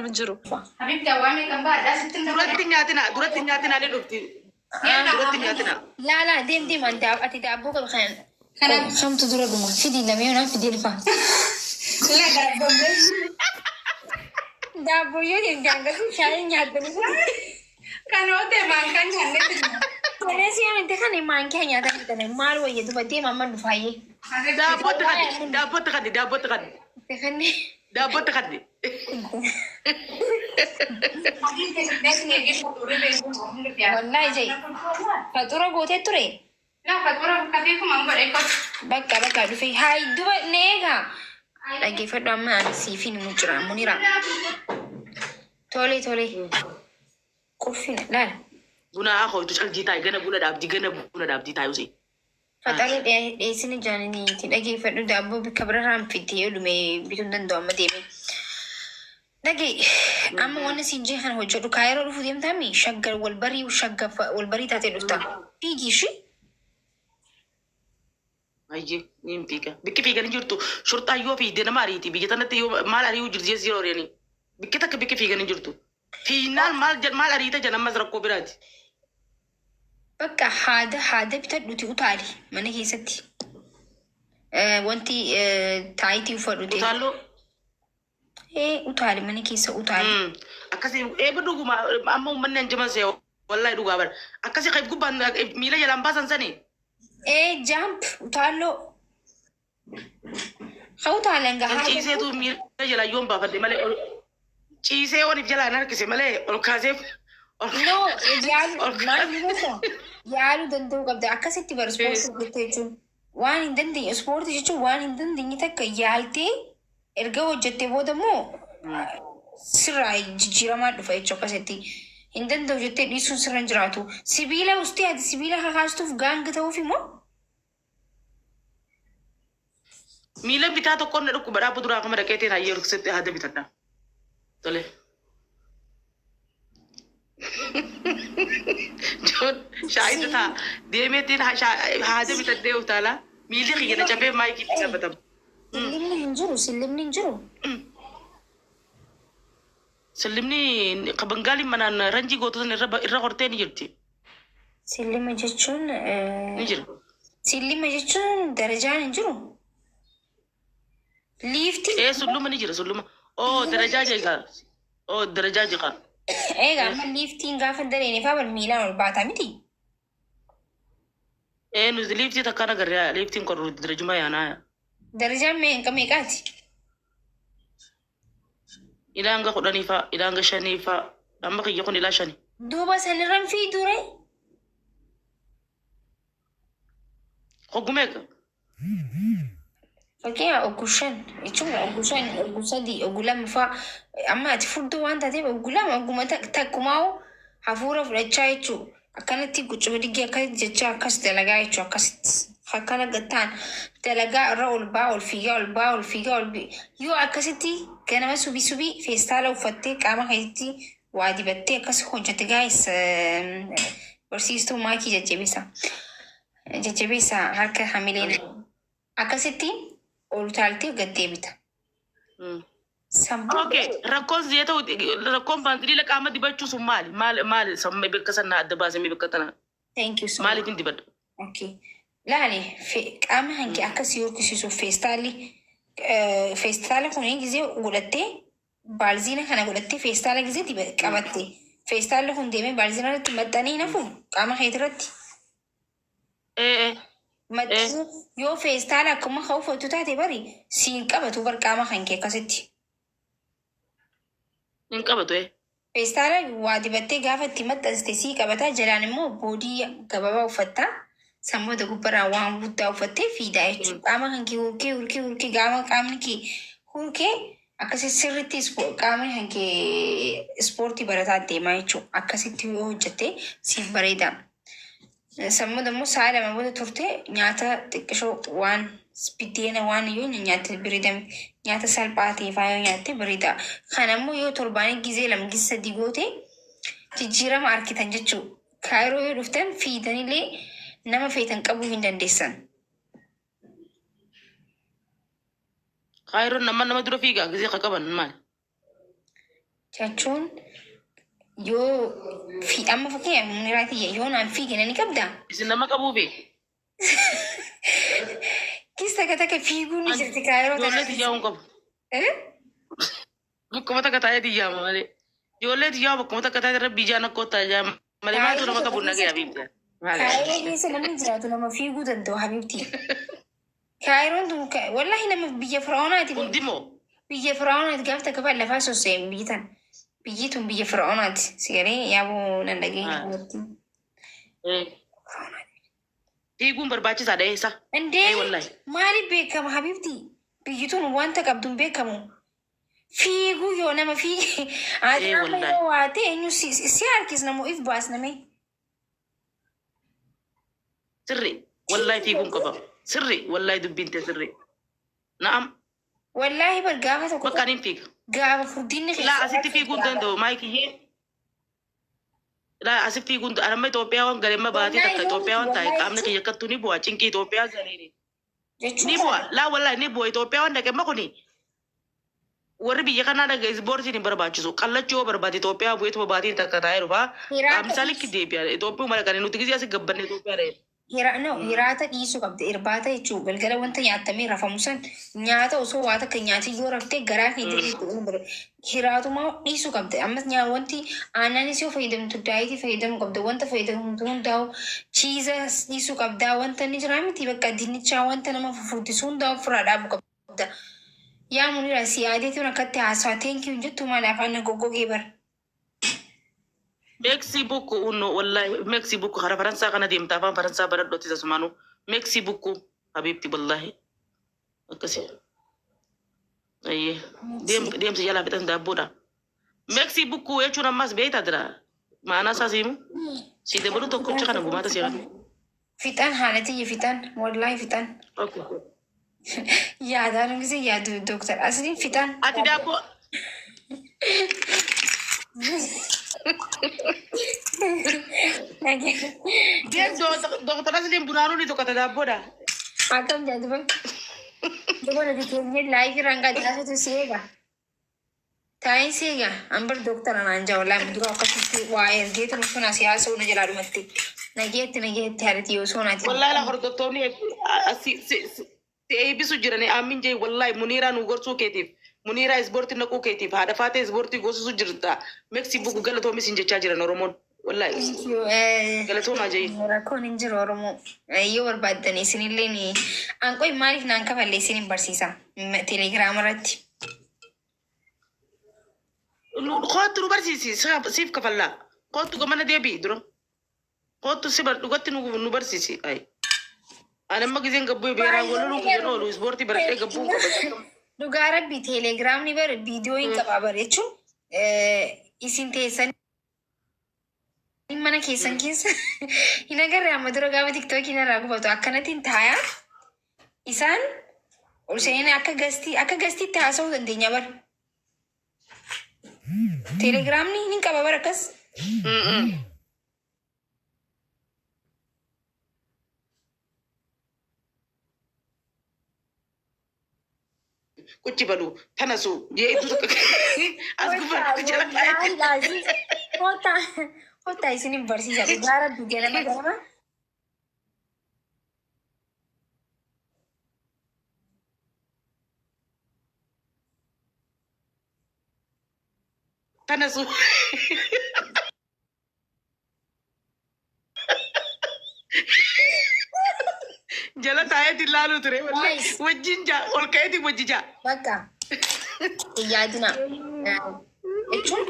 nu hin jiru. Habibti awwaamee kan baadhaa sitti hin Duratti nyaatina, duratti nyaatina ni dhufti. Duratti nyaatina. Laa laa deem deem an ati daabboo qabu kan Kana- kamtu dura dhuma fidi lamee naan fidee dhufa. Laa daabboon Daabboo yoo deemte hangasii shaayii nyaattanii kan ootee maankaan nyaannee jirra. Tolee si amante kan maankiyaa nyaatan bitame maal wayya duba deema amma dhufaayyee. Daabbootti kadhi, daabbootti kadhi, daabbootti kadhi, Kanni daabbootti kadhi. Wallaahi jai faxura gootee ture Laa faxura kafeefuma godhe kotu. bakka bakka dhufe haay duba neegaa dhaggeeffadhu amma ani siifin himu jira munira tole tole qulfina laal Buna haa hootu caljii taa'i, gana buna dhaabdi, gana buna dhaabdii taa'i usee. Faxaruu dhiyeessini jaaniniiti dhageeffadhu daabboo bikka birarraan fidde yoo dhume bituu hin danda'u amma deeme. Dhagee amma wanni siin jee kana hojjedhu kaayiroo dhufuu deemtaami shaggar walbarii shagga walbarii taatee dhufta. Fiigi ishii. Ayyee ni hin fiiga. Bikki fiiganii jirtu. Shurxaa yoo fiigde nama ariiti. Biyya tanatti yoo maal ari'uu jirti jees yeroo ari'anii. Bikki takka bikki fiiganii jirtu. Fiignaan maal maal ariita jedhan ammas rakkoo biraati. Bakka haada haada bitadhuti utaali mana keessatti. Wanti taayitii uffadhuti. Utaalloo. Ee utaali mana keessa utaali. Akkasii eebba dhuguma amma uummanni hanjaman see wallahi dhugaa bara. Akkasii kan gubbaan miila jalaan baasan sani. Ee jump utaalloo. Haa utaalan Kan gahaa. ciiseetu miila jalaan yoon baafadhe malee ciisee waniif jalaan harkise malee ol kaasee ol No, yaalu ol maal beektaa? Yaaluu danda'uu qabda. Akkasitti bara ispoortii hojjette jechuun waan hin dandeenye ispoortii jechuun waan hin dandeenye takka yaaltee erga hojjettee booda immoo sirraa jijjiiramaa dhufa jechuudha akkasitti. Hin danda'u jettee dhiisuun sirra hin jiraatu. Sibiila ustee ati sibiila kakaastuuf gaanga ta'uuf immoo Miila bitaa tokkoon na dhukkuba dhaabbu duraa akkuma dhaqeetiin hayyee ruksatti haada bitadha. Tole. Joon shaayii taa deemeetiin haada bitadhee utaalaa miilli kiyya na cabee maayikiitti qabatama. sillimni hin jiru, sillimni hin jiru. Sillimni ka Bengaaliin manaan ranjii gootu san irra irra hortee ni jirti. Sillima jechuun Ni jira. Sillima jechuun darajaan hin jiru. Liiftii. Ee sulluma ni jira sulluma. Oo darajaa jeeqa. Oo darajaa jeeqa. Egaa amma liiftiin gaafa dareene faa bar miilaan ol baata miti. Ee nuti liiftii takkaan agarre liiftiin korru darajuma yaanaa. Darajaan meeqa meeqaati? Ilaa hanga 10 faa ilaa hanga 5 faa amma kiyya kun ilaa 5. Duuba sanirran fiidure. Hoggu meeqa? Fakkeenyaaf oggu 5 jechuun oggu 5 oggu 3 oggu 2 faa amma ati furdoo waan taateef oggu 2 ogguma takkumaa'u hafuura fudhachaa jechuu akkanatti guccuma diggee akkasitti jechaa akkas dalagaa jechuu akkasitti akkana gattaan dalagaa irra ol baa ol fiigaa ol baa ol fiigaa ol yoo akkasitti ganama subii subii feestaala uffattee qaama keetti waa dibattee akkas hojjette gaayis barsiistuu maakii jajjabeessa jajjabeessa harka hamileen akkasitti ol utaaltee gad deebita. Sammuu Okay, rakkoon si ta'u rakkoon baanziliila qaama dibachuu sun maali? Maali maali sammuu bakka sana adda baasee bakka tana Thank you so much. maaliif hin dibadhu? Okay. Laali qaama hanki akkas yoo horkisiisuuf feestaalli feestaala kun gisee godhattee baalziina kana godhattee feestaala gisee qabatte feestaalli kun deemee baalziina irratti maxxanee nafu qaama keetii irratti Ee maxxanee yoo feestaala akkuma kan uffatu taate bari siin qabatu bar qaama kan kee akkasitti. Hin qabatu ee. Feestaala waa dibattee gaafa itti maxxansite sii qabataa jalaan immoo boodii gabaabaa uffattaa. Sammoota gubbarraa waan guddaa uffattee fiidaa jechuudha. Qaama kan kee hurkee hurkee hurkee qaama qaamni kee hurkee akkasi sirriitti qaamni kan kee ispoortii barataa deemaa jechuudha. Akkasitti yoo hojjette siif bareeda. Sammoota immoo sa'a 2 booda turte nyaata xiqqishoo waan biddeena waan yoo nyaatte bareeda nyaata salphaa ta'e faa yoo nyaatte bareeda. Kana immoo yoo torbaanii gizee 2 gizee 3 goote jijjiirama argitan jechuudha. Kaayiroo yoo dhuftan fiidanillee nama feetan qabuu hin dandeessan. Kaayiroon nama nama dura fiigaa gizee ka qaban maali? Jechuun yoo fi amma fakkeenyaaf Muniraa tiyya yoo naan fiige nani qabdaa? Isin nama qabuufi. Kis takka takka fiiguun ni jirti kaayiroo Ijoollee tana. xiyyaa hin qabu. Eh? Bakkuma takka taa'ee xiyyaama malee. Ijoollee xiyyaa bakkuma takka taa'ee rabbii ijaan akka ottaa jaama malee maaltu nama qabu nagaya habiibti. Kaayiroo keessa namni jiraatu nama fiiguu danda'u habiibti. Kaayiroon tun wallahi nama biyya fir'oonaati. Hundimoo Biyya fir'oonaati gaafa takka fa'aa lafaa sosseen biyyi tan. Biyyi tun biyya fir'oonaati. Sigalee yaaboo nan dhageenya. Fiiguun barbaachisaadha eessa? Indee Ee wallahi. maaliif beekama habiibti? Biyyi tun wanta qabduun beekamu. Fiiguu yoo nama fiige ati Ee amma wallahi. yoo waa ta'e eenyu si harkisna moo if baasname? Sirri wallahi fiiguun qaba. Sirri wallahi dubbiin tee sirri. Na'am Wallaahi bar gaafa tokko bakka ani hin fiiga. gaafa furdinni Laa asitti fiiguu hin danda'u maayikiyyee. Laa asitti fiiguu hin danda'u. Amma Itoophiyaa waan galee amma baatii takka Itoophiyaa waan taa'e qaamni kiyya akkattuu ni bu'a cinqii Itoophiyaa galeeni. Ni bu'a laa wallahi ni bu'a Itoophiyaa waan dhaqe amma kuni warri biyya kanaa dhaqe ispoortiin hin barbaachisu. Qallachuu yoo barbaade Itoophiyaa bu'eetuma baatiin takka taa'ee dhufa. Qaamni isaa likki deebi'a. Itoophiyaa mala kan nuti gisee asii gabbanne Itoophiyaa dha'e. No, hiraata dhiisuu qabda. Irbaata jechuun galgala wanta nyaatamee rafamu san nyaata osoo waa takka nyaatii yoo raftee garaa keetti hiraatuma dhiisuu qabda. Ammas wanti aannanis yoo fayyadamtu daayitii fayyadamuu qabda. Wanta fayyadamtu hundaa'u chiiza dhiisuu qabda. Wanta inni jira miti bakka dinnichaa wanta nama fufurdisu hundaa'u ofirraa dhaabuu qabda. Yaa Munira si yaadeetiin akkatti haasawa thank you jettu maal afaan na goggogee bara. Merci beaucoup unno wallahi merci beaucoup hara faransaa kana deemta afaan faransaa baradhooti tasumaanu merci beaucoup habibti wallahi akkasi ayyee deemsi jalaa fixan daabboodha merci beaucoup jechuun ammas beektaa jira maanaa isaa siimu si dabalu tokkocha kana gumaata si hafu. Fixan haala tiyya fixan wallahi fixan. Yaadaan gisee yaadu dooktar Asliin fixan. Ati daabboo deem dooktar Asliin bunaanuu ni tokkota daabboodha. Akkam jedhu ba. Duba nuti keenyee laayifii rangaa taasisu si eega. Taa'in si eega. An bar dooktar anaan jaa wallahi dura akkasitti waa ergee turu sun asii haasa'u na jalaa dhumatti. Nageetti nageetti haadhati yoo soonaati. Wallahi la hordoftoonni si eebbisu jirani aamin jee wallahi Muniiraa nu gorsuu keetiif Muniiraa ispoortii naquu keetiif haadha faatee ispoortii gorsisuu jirta merci beaucoup galatoomis hin jechaa jiran Oromoon wallahi galatoomaa jee. Rakkoon hin jiru Oromoo. Yoo barbaaddan isinillee ni anqoy maaliif naan kafalle isin hin barsiisa. Telegiraama irratti. Kootu nu barsiisi siif kafallaa kootu gamana deebi'i dura kootu si bar dhugatti nu barsiisi ay. Ani amma giseen gabbuu beeraa waloluu kiyyan oolu ispoortii baradhee gabbuu qaba. Dhugaa rabbi telegiraamni bar viidiyoo hin qabaa bar jechuun isin teessan mana keessan keessa hin agarre amma dura gaafa tiktookiin irraa gubatu akkanatti taayaa isaan ol seenanii akka gastii akka gastiitti haasa'uu dandeenya bar. Telegiraamni hin qaba bar akkas. Kuchi balu tanasu jee iddoo tokko as gubbaa jala taa'ee. Kottaa kottaa isin hin barsiisa dhugaa rabbi ganama ganama. Tanasu. Jala taa'eetiin laaluu ture. Guys. Wajjin jaa ol ka'eetiin wajji jaa. Bakka hin yaadina jechuun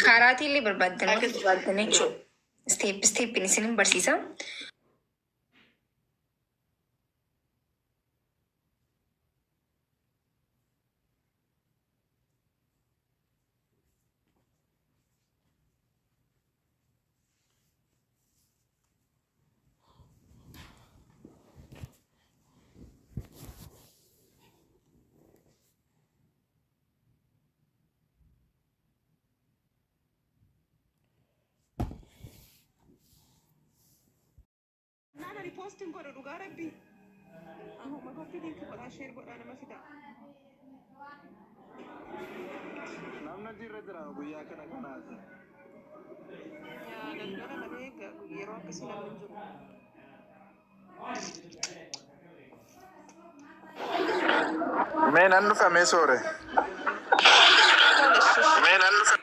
karaatii illee barbaaddan waan barbaaddan jechuudha. Step stepin isin hin barsiisa. Naan ani poostiin godhu dhugaa rabbii. Ahuma copy link godhaa share godhaa nama fidaa. Namni hojiirra jira guyyaa kana kanaati. Yaa galgala malee yeroo akkasii namni hin jiru. Mee nan dhufa mee soore. Tole shish. Mee nan dhufa.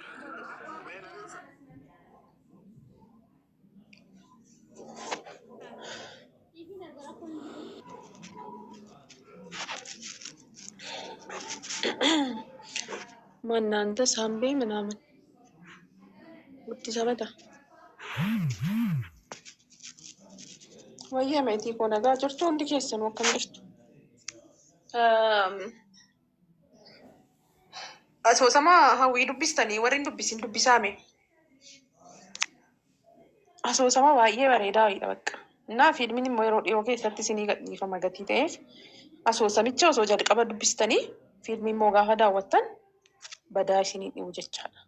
ማናንተ ሳምቤ ምናምን guddisa bada. Wayyaa meetii koo nagaa jirtu hundi keessanuu akkam jirtu? Asoosama hawwii dubbistanii warri hin dubbisin dubbisaame. Asoosama baay'ee bareedaa wayiidha bakka. Innaa fiilmiin immoo yeroo dhiyoo keessatti isinii gadhiifama gatii ta'eef asoosamicha osoo jalqaba dubbistanii fiilmii immoo gaafa daawwattan badaa isinii dhibu jechaadha.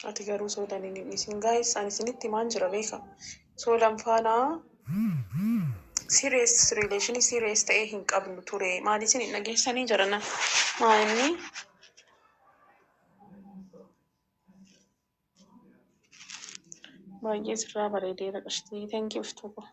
Ati garuu soolan hin dhiisin gaayis ani isinitti himaan jira beeka. Soolan faanaa serious relation serious ta'ee hin qabnu ture. Maal isin hin dhageessanii jirana? Maa inni baay'ee sirraa bareedeera qashtii. Thank you iftuu koo.